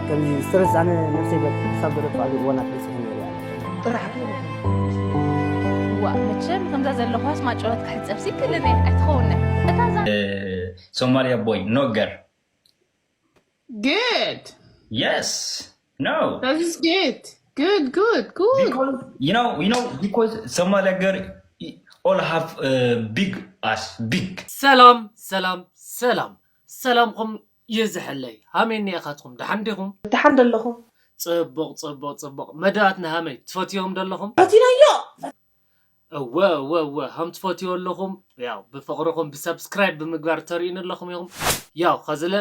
ከምዚ ስትረስ ኣነ ነብሰይ ገ- ክሳብ ገደፋሉ እዋናት በፂሐ ነይረ። ጥራሕ ዋ መቸም ከምዛ ዘለኳስ ማጨወት ክሕፀብ ሲክልን ኣይትኸውነ እታ ዛ Somalia boy, no girl. Good. Yes. No. That is good. Good, good, good. Because you know, you know, because Somalia girl all have uh, big ass, big. ሰላም ሰላም ሰላም ሰላምኹም ይዝሐለይ ሃመይ እኒኣኻትኩም ደሓን ዲኹም ደሓን ደለኹም ፅቡቕ ፅቡቕ ፅቡቕ መዳኣትና ሃመይ ትፈትዮም ደለኹም ፈቲናዮ እወ እወ እወ ከም ትፈትዮ ኣለኹም ያው ብፍቕርኹም ብሰብስክራይብ ብምግባር ተርእዩን ኣለኹም ኢኹም ያው ኸዝለ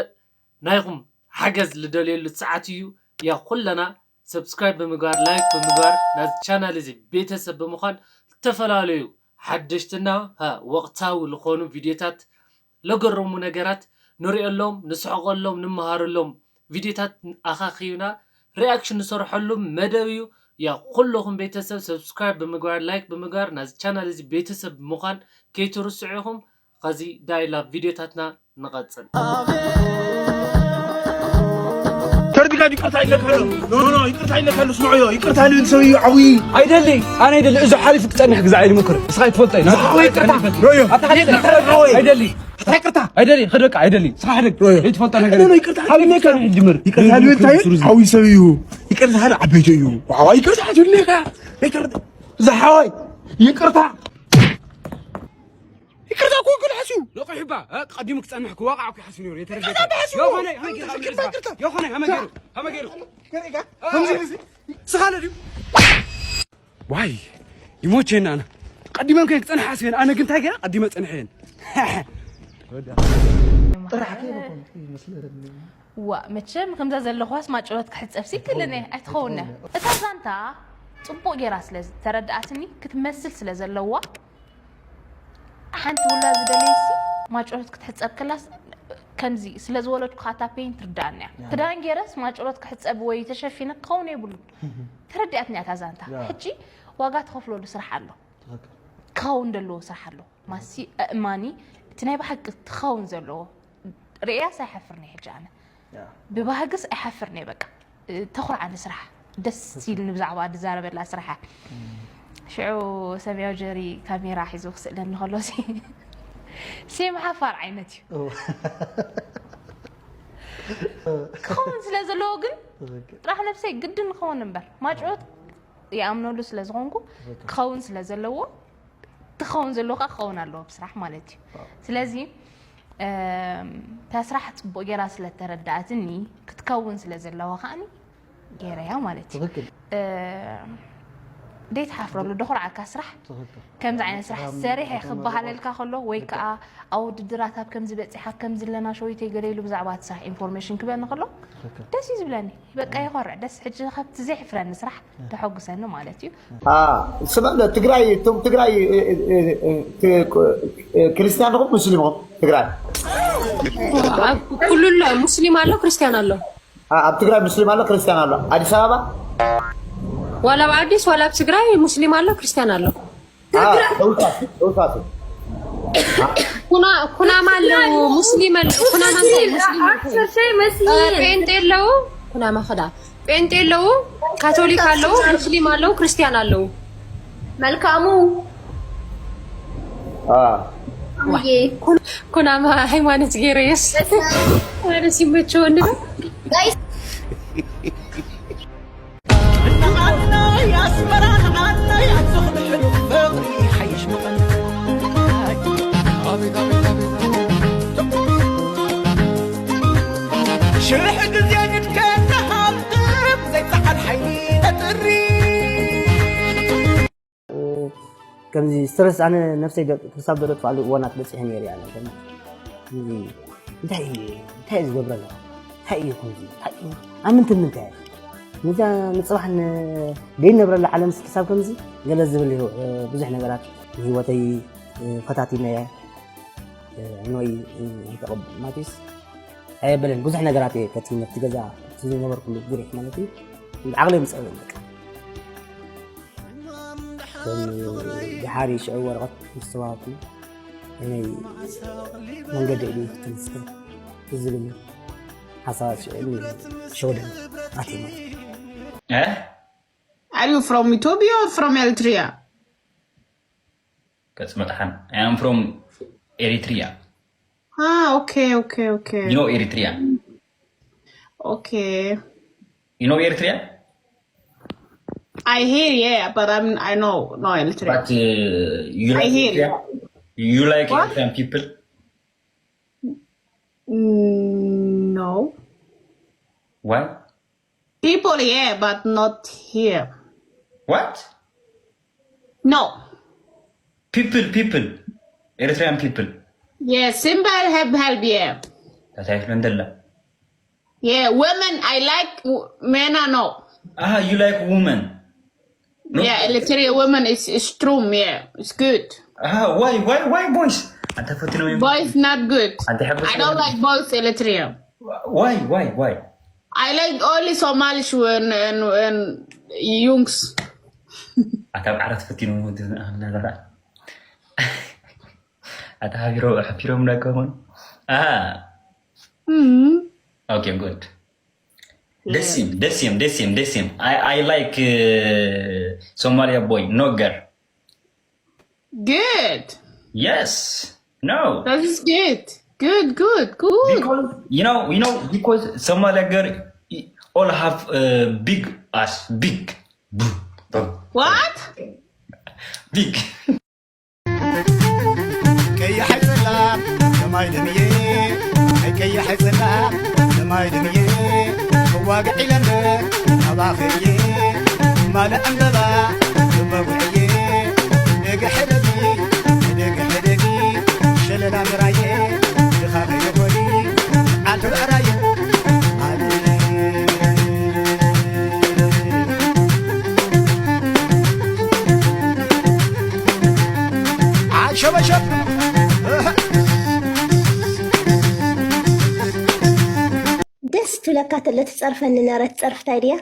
ናይኹም ሓገዝ ልደልየሉ ሰዓት እዩ ያው ኩለና ሰብስክራይብ ብምግባር ላይክ ብምግባር ናዚ ቻናል እዚ ቤተሰብ ብምዃን ዝተፈላለዩ ሓደሽትና ወቕታዊ ዝኾኑ ቪዲዮታት ለገረሙ ነገራት ንሪኦሎም ንስሕቀሎም ንምሃረሎም ቪዲዮታት ኣኻኺብና ሪኣክሽን ንሰርሐሉ መደብ እዩ ያ ኩለኹም ቤተሰብ ሰብስክራይብ ብምግባር ላይክ ብምግባር ናዚ ቻናል እዚ ቤተሰብ ብምዃን ከይትርስዑ ኢኹም ኸዚ ዳይላ ቪዲዮታትና ንቐጽል ተርዲጋድ ይቅርታ ይለካሉ ኖ ኖ ይቅርታ ይለካሉ ስምዑዮ ይቅርታ ልብል ሰብ እዩ ዓብይ ኣይደሊ ኣነ ኣይደሊ እዚ ሓሊፉ ክፀንሕ ግዛዕ ይድምክር እስኻ ይትፈልጦ እዩ ወይ ይቅርታ ኖዮ ኣይደሊ ኣይደሊ ክደቃ ኣይደሊ ስኻ ሕደግ ይትፈልጦ ነገር ይቅርታ ሓሊፉ ክፀንሕ ይጅምር ይቅርታ ልብል እንታይ ዓብይ ሰብ እዩ ይቅርታ ሓደ ዓበይቲ እዩ ዋዋ ይቅርታ ትብልካ ይቅርታ ዝሓወይ ይቅርታ ይቅርታ እኮ ይቅር ሓስዩ ለቆ ሕባ ቀዲሙ ክፀንሕ ክዋቃዕ እኮ ሓስዩ ነይሩ የተረገጠ ይኾነ ይኾነ ሃመ ገይሩ ሃመ ገይሩ ከምዚ ስኻለ ድዩ ዋይ ይሞቼና ኣነ ቀዲመን ከ ክፀንሕ ሓስየን ኣነ ግን እንታይ ገይረ ቀዲመ ፀንሐየን ጥራሕ ከይበኮን ይመስለኒ ዋ መቸም ከምዛ ዘለኳስ ማጨወት ክሕፀብ ሲክልን ኣይትኸውነ እታ ዛንታ ፅቡቅ ጌራ ስለ ተረድኣትኒ ክትመስል ስለ ዘለዋ ሓንቲ ውላ ዝደለይሲ ማጨወት ክትሕፀብ ከላስ ከምዚ ስለ ዝወለድኩ ካታ ፔን ትርዳኣኒ እያ ክዳን ጌረስ ማጨወት ክሕፀብ ወይ ተሸፊነ ክኸውን የብሉን ተረዲኣትኒ እያ እታ ዛንታ ሕጂ ዋጋ ትኸፍለሉ ስራሕ ኣሎ ክኸውን ዘለዎ ስራሕ ኣሎ ማሲ ኣእማኒ እቲ ናይ ብሓቂ ትኸውን ዘለዎ ርእያስ ኣይሓፍርን ሕጂ ኣነ ብባህግስ ኣይሓፍርን እየ በቃ ተኹርዓኒ ስራሕ ደስ ኢልኒ ብዛዕባ ዝዛረበላ ስራሕ ሽዑ ሰማያዊ ጀሪ ካሜራ ሒዙ ክስእለኒ ከሎ ሴም ሓፋር ዓይነት እዩ ክኸውን ስለ ዘለዎ ግን ጥራሕ ነብሰይ ግድን ንኸውን እምበር ማጭወት ይኣምነሉ ስለ ዝኾንኩ ክኸውን ስለ ዘለዎ ትኸውን ዘለዎ ከዓ ክኸውን ኣለዎ ብስራሕ ማለት እዩ ስለዚ እታ ስራሕ ፅቡቅ ገይራ ስለተረዳእትኒ ክትከውን ስለ ዘለዋ ከዓኒ ገይረያ ማለት እዩ ደይትሓፍረሉ ደኹርዓካ ስራሕ ከምዚ ዓይነት ስራሕ ሰሪሐ ክበሃለልካ ከሎ ወይ ከዓ ኣብ ውድድራት ኣብ ከምዚ በፂሓ ከምዚ ኣለና ሸዊተይ ገለ ኢሉ ብዛዕባ እቲ ስራሕ ኢንፎርሜሽን ክበኒ ከሎ ደስ እዩ ዝብለኒ በቃ ይኾርዕ ደስ ሕጂ ካብቲ ዘይሕፍረኒ ስራሕ ተሐጉሰኒ ማለት እዩ ስምዕለ ትግራይ እቶም ትግራይ ክርስትያን ኹም ሙስሊም ኹም ትግራይ ኩሉ ኣሎ ሙስሊም ኣሎ ክርስቲያን ኣሎ ኣብ ትግራይ ሙስሊም ኣሎ ክርስቲያን ኣሎ ኣዲስ ኣበባ ዋላ ኣብ ኣዲስ ዋላ ኣብ ትግራይ ሙስሊም ኣሎ ክርስቲያን ኣሎ ተውሳት ተውሳት ኩና ኩናማ ኣለዉ ሙስሊም ኣለዉ ኩናማ እንታይ ሙስሊም ጴንጤ ኣለዉ ኩናማ ክዳ ጴንጤ ኣለዉ ካቶሊክ ኣለዉ ሙስሊም ኣለዉ ክርስቲያን ኣለዉ መልካሙ ኩናማ ሃይማኖት ገይረየስ ማለት ይመቸወኒ ሽሕ ግዜ ንድከ ተሃብትም ዘይፀዓድ ሓይሊ ተጥሪ ከምዚ ስትረስ ኣነ ነብሰይ ክሳብ ዘደጥፋሉ እዋናት በፂሐ ነይረ እያ እንታይ እንታይ ዝገብረ ኣለኹ እንታይ እዩ ከምዚ ኣብ ምንትን ምንታይ ነዛ ንፅባሕ ዘይነብረላ ዓለም ክሳብ ከምዚ ገለ ዝብል ብዙሕ ነገራት ንህይወተይ ፈታቲነ እየ ንወይ ማቲስ ኣየበለን ብዙሕ ነገራት እየ ፈቲነ እቲ ገዛ ዝነበርኩሉ ዙሪሕ ማለት እዩ ዓቕለይ ምፀበ በቃ ድሓር ሽዑ ወረቐት ምስ ተዋሃብኩ ናይ መንገዲ ዕድል ክትንስተ ዝብል ሓሳባት ሽዑ ሸወደን ኣትዩ። Eh? Are you from Ethiopia or from Eritrea? That's Matahan. I am from Eritrea. Ah, okay, okay, okay. You know Eritrea? Okay. You know Eritrea? I hear, yeah, but I'm I know no Eritrea. But uh, you I like hear. Eritrea? You like What? Eritrean people? Mm, no. Why? People, yeah, but not here. What? No. People, people. Eritrean people. Yeah, simple help help, yeah. That's how it's been done. Yeah, women I like w- men I know. Ah, you like women. No? Yeah, Eritrea women is is strong, yeah. It's good. Ah, why, why, why boys? أنت فتنة من Boys not good. أنت حب I don't like boys Eritrea. Why, why, why? I like only Somalish and and, and youngs. أنت بعرف فتنة من دون أنا لا. أنت حبيرو حبيرو من كمان. Ah, Mm. okay, good. The same, the same, the same, the same. I, I like uh, Somalia boy, no girl. Good. Yes. No. That is good. Good, good, good. Because you know, you know, because Somalia girl i- all have uh, big ass, big, What? big. ቀይሕ ኣይፅላም ሰማይ ደምየ ኣይቀይሕ ኣይፅላም ሰማይ ደምየ ክዋግዕ ኢለምበር ኣባኸየ ማለ ዕምበባ ክበጉዕየ ደገ ሕደጊ ደገ ሕደጊ ሸለላ ምራየ ድኻ ከይኾኒ ዓልቲ ብዕራየ ዓሸበሸብ ደስ ትብለካ ተለ ትፀርፈኒ ነረት ፀርፍታይ ድያ?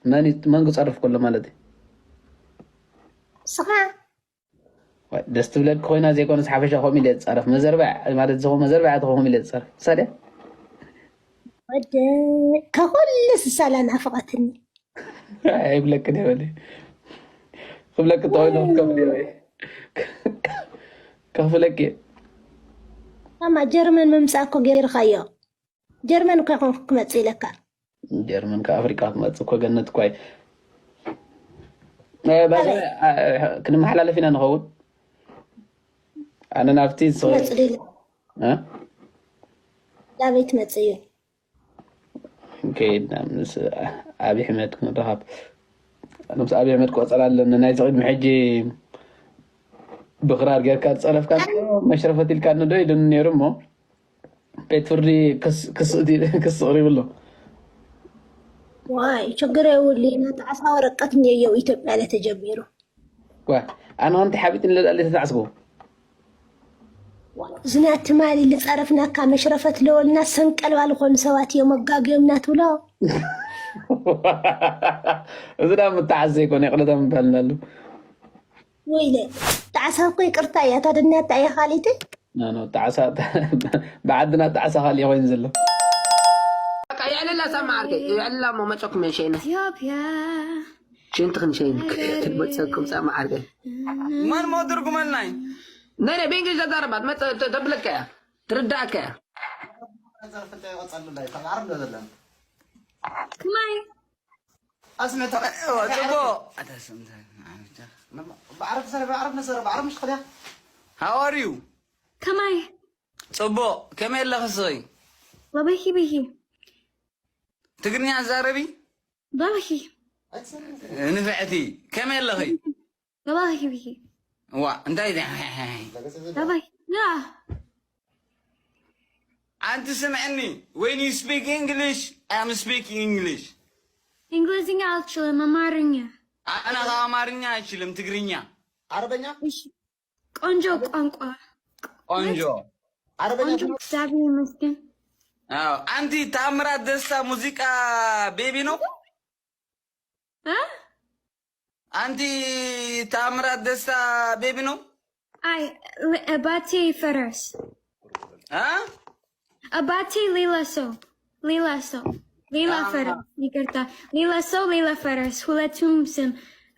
መን ዩ- መን ክፀርፍ ከሎ ማለት እዩ? ስኻ ዋይ፣ ደስ ትብለኪ ኮይና ዘይኮነስ ሓፈሻ ከምኡ ኢለ ዝፀረፍ መዘርባ ማለት ዝኾ መዘርባ እያ ትኾ ከምኡ ኢለ ዝፀረፍ ሳድያ ወደ ከኩሉ ስሳላ ናፍቐትኒ። ኣይብለክን እየ በለ ክብለኪ ተኮይኑ ክከፍል እየ ከፍለኪ እየ ኣማ ጀርመን ምምፃእ እኮ ገይርካዮ። ጀርመን እኮ ይኮን ክመፅእ ኢለካ። ጀርመን ካብ ኣፍሪቃ ክትመፅእ እኮ ገነት እኳ እዩ። እ፣ ባይዘ፣ እ፣ ክንመሓላለፍ ኢና ንኸውን ኣነ ናብቲ ንስ- መፅእ ኢለ እ? ዳበይ ትመፅእ እዩ? ከይድና ምስ ኣብይ ኣሕመድ ክንረኻብ ምስ ኣብይ ኣሕመድ ቆፀር ኣለኒ ናይዚ ቅድሚ ሕጂ ብክራር ጌርካ ዝፀረፍካ መሽረፈት ኢልካ ዶ ኢሉኒ ነይሩ እሞ ቤት ፍርዲ ክስ- ክስ- ክስ ቅሪቡ ኣሎ። ዋይ ችግር የውል ናጣዕሳ ወረቀት እኒየየው ኢትዮጵያ ለተጀሚሩ ዋ ኣነ ከምቲ ሓቢጥ ንለዳለ ተታዕስኩ እዝና ትማሊ ልፀረፍናካ መሽረፈት ለወልና ሰንቀልባ ልኾኑ ሰባት እዮም ኣጋግዮምና ትብሎ እዚ ዳ ምተዓዘ ይኮነ ይቅለታ ምባልና ኣሎ ወይለ ጣዕሳ እኮ ይቅርታ እያ ታደናታ እያ ካሊቲ ጣዕሳ ብዓድና ጣዕሳ ካሊእ ኮይኑ ዘሎ በቃ የዕልላ ሳማ ዓርከይ የዕልላ እሞ መፀኩም እየ ሸይነ ኢትዮጵያ ሽንቲ ክንሸይን ትመፀኩም ሳማ ዓርከይ ማን ሞ ትርጉመልናይ ነነ ብእንግሊዝ ተዛረባት መፀ ተብለካ እያ ትርዳእካ እያ ማይ ኣስመተ ፅቦ ብዓረብ ሰረ ብዓረብ ነሰረ ብዓረብ ምሽ ትኽልያ How are you? ከማይ ፅቡቅ ከመይ ኣለኺ ስኺ ወበሂ ብሂ ትግርኛ ትዛረቢ በበሂ ንፍዕቲ ከመይ ኣለኺ በበሂ ብሂ ዋ እንታይ በበሂ ያ ኣንቲ ስምዕኒ when you speak English I am speaking English እንግሊዝኛ አልችልም አማርኛ ኣነ ከ ኣማርኛ ኣይችልም ትግርኛ ዓረበኛ እሺ ቆንጆ ቋንቋ ቆንጆ ዓረበኛ ቆንጆ እግዚአብሔር ይመስገን አዎ ኣንቲ ታምራት ደስታ ሙዚቃ ቤቢ ነው እ ኣንቲ ታምራት ደስታ ቤቢ ነው አይ ል- ባቴ ፈረስ እ? ኣባቴ ሌላ ሰው፣ ሌላ ሰው፣ ሌላ አ- ፈረስ፣ ይቅርታ፣ ሌላ ሰው፣ ሌላ ፈረስ፣ ሁለቱም ስም።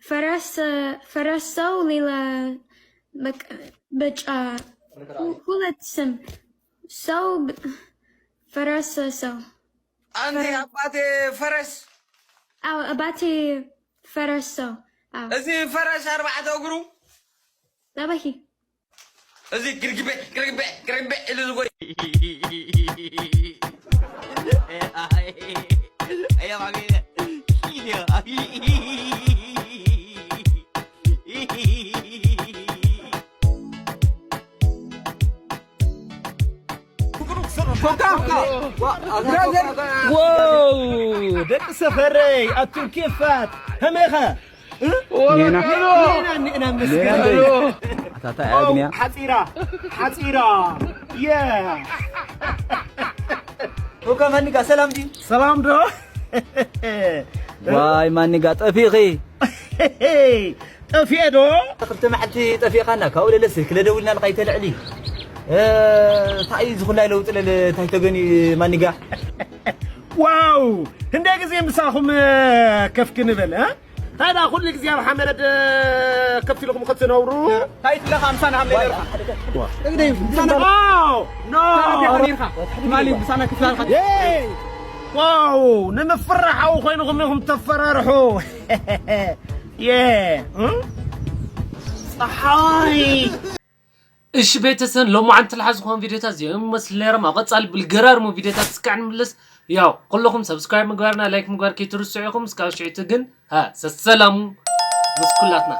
ፈረስ፣ እ፣ ፈረስ ሰው፣ ሌላ በቃ፣ በጫ፣ ሁ- ሁለት ስም። ሰው፣ ብ- ፈረስ ሰው። ኣንቲ ኣባቴ ፈረስ። ኣው፣ ኣባቴ ፈረስ ሰው። ኣው፣ እዚ ፈረስ ኣርባዕተ እግሩ። ጠባሂ። እዚ ግርግበ፣ ግርግበ፣ ግርግበ ኢሉ ዝጎይ። ዋው፣ ደቂ ሰፈረይ፣ ኣቱም ኬፋት፣ ከመይኸ? እ? ኔና ኔና፣ ኔና፣ መስገን። ኔና። ኣታታ ኣግንያ። ሓፂራ፣ ሓፂራ። የ። ኮካ ማኒጋ፣ ሰላም ድዩ? ሰላም ዶ? ዋይ ማኒጋ፣ ጠፊኺ። ጠፊኤ ዶ? ክልተ መዓልቲ ጠፊእኻና፣ ካብኡ ለለ ስልኪ ለደውልናልካ ኣይተልዕሊ። እ፣ እንታይ እዩ ዝኹላይ ለውጢ ለለ፣ እንታይ ተገኒ ማኒጋ? ዋው፣ ክንደይ ግዜ ምሳኹም፣ እ፣ ከፍ ክንብል፣ እ? እንታይ ደኣ ኩሉ ግዜ ኣብ ሓመድ፣ እ፣ ከፍ ኢልኩም ክትነብሩ? እንታይ ትብለኻ? ምሳና ሃም ለይለርካ። ኖ፣ ኖ። ትማሊ ምሳና ክፍላልካ። ዋው፣ ንምፍርራሕ ኣብኡ ኮይንኹም ኢኹም ተፈራርሑ። የ፣ እ? ፀሓይ። እሺ ቤተሰብ፣ ሎማዓንቲ ልሓዝኹም ቪዲዮታት እዚኦም ይመስሉ ነይሮም። ኣብ ቀፃሊ ብልገራርሙ ቪዲዮታት እስካዕ ንምለስ። ያው ኩለኹም ሰብስክራይብ ምግባርና ላይክ ምግባር ከይትርስዑ ኢኹም። እስካብ ሽዑ ግን ሃ ሰሰላሙ ምስ ኩላትና።